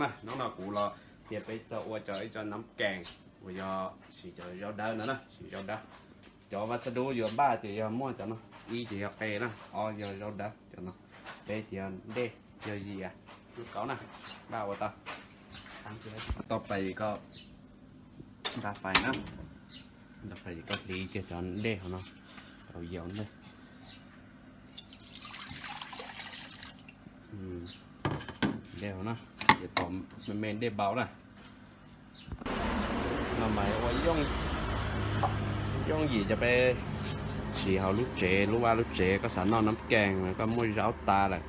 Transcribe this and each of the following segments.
Hnub no kuv los qhia peb txog ua cov ib co nab kees uas yog siv cov zaub dawb no na, siv zaub dawb. Cov vas xas dub yuav npaj ces yog muaj cov no, ib ces yog qe na, ob yog zaub dawb cov no, peb ces yog dej, yog yias, lub kaub na, npaj ua tau. Tau pais koj nqa fais na, nqa fais ces koj hliv kiag cov dej hauv no, tau yaus ntej. Dej hauv na, ces tos me me dej npau na. No mas ua yooj yim cov peb siv hauv lub tsev, lub vaj lub tsev, koj xav noj nab kees, koj muaj zaub tas lawm,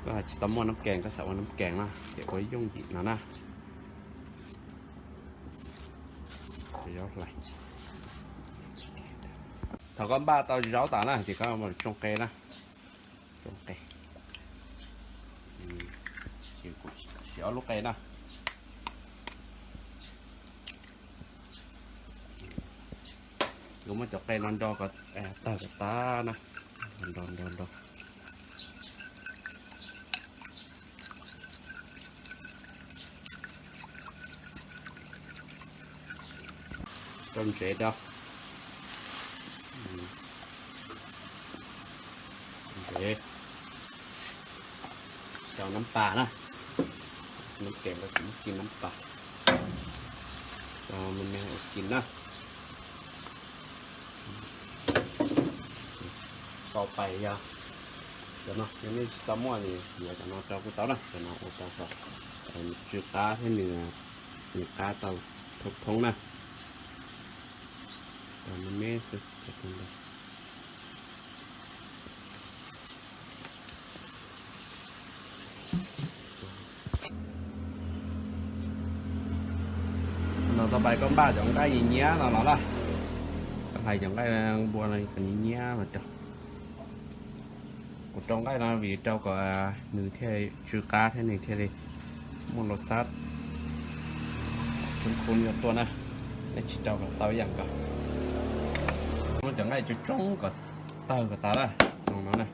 koj tsis tau muaj nab kees, koj xav ua nab kees na, ces ua yooj yim no na. Thaum koj npaj tau zaub tas na ces koj tsoo qe na, tsoo qe, siv ob lub qe na. Yuav muab cov qe no nro kom tawg kom tas na, nro nro nro. Rau ntsev rau, ntsev, rau nab pas na, nab kees rau kuv muab ci nab pas, rau me me ua ci na. Tau pais yog cov no, yog nej tsis tau muaj ces yuav cov no rau kuj tau na, cov no ua tau kom nws tsw qab thiab nws, nws qab tau thoob thoob na. Tau me me xwb. No tau pais koj npaj cov nqaij nyiab no los na, koj hais cov nqaij npua no kom nyiab nyiab no rau. Kuv rau nqaij no vim rau kom nws thiaj tsw qab thiab nws thiaj li muaj los xab khoob khoob yuav tuaj na. Nej tsis rau kom tau ib yam nkaus. Muab cov nqaij tsoo tsoo kom tawg kom tas na, zoo no na.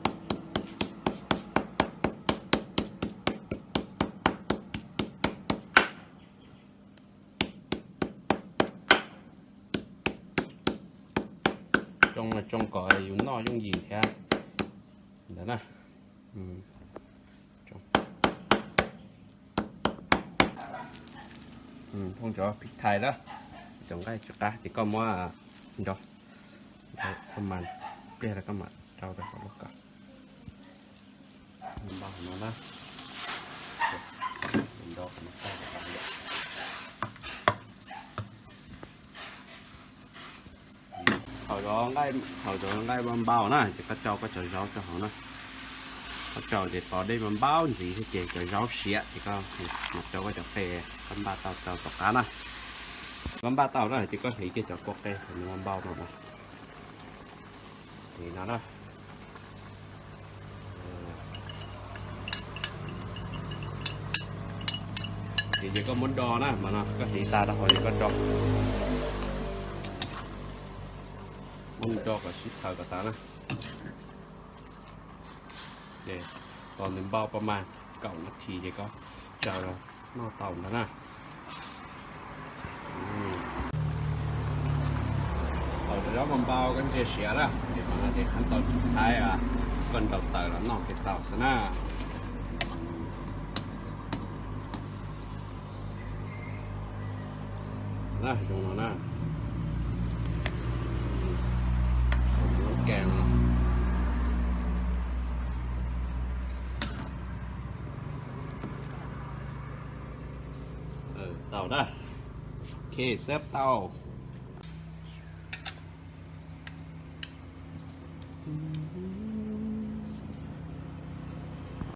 Tsoo no tsoo kom yus noj yooj yim thiab ntawd na. Phooj cov phij thais na, cov nqaij tsw qab ces koj muab nro, koj mas pliag koj mam rau rau hauv lub kaus. Npau no na, nro kom no tag. Thaum cov nqaij, thaum cov nqaij npau na ces koj rau koj cov zaub rau hauv na. Koj rau ces tos dej npau ntxiv thiab ces cov zaub siav ces koj mam rau koj cov qe koj npaj tau rau tom qab na. Koj npaj tau na ces koj hliv kiag cov kua qe thaum nws npau no na. Hliv no na. Ces yog koj muab do na, mas no koj hliv tas rau hauv ces koj do, muab nws do kom sib thaws kom tas na. Ces tos nws npau pas mas kaum nas this ces koj tsaws los noj tau ntag na. Thaum cov zaub npau koj ntsia siav na, ces mas no ces khab tau thaib, koj nrau taws los noj ces tau xwb na. Zoo no na. Lub kees no. Tau na. Ok, xab tau.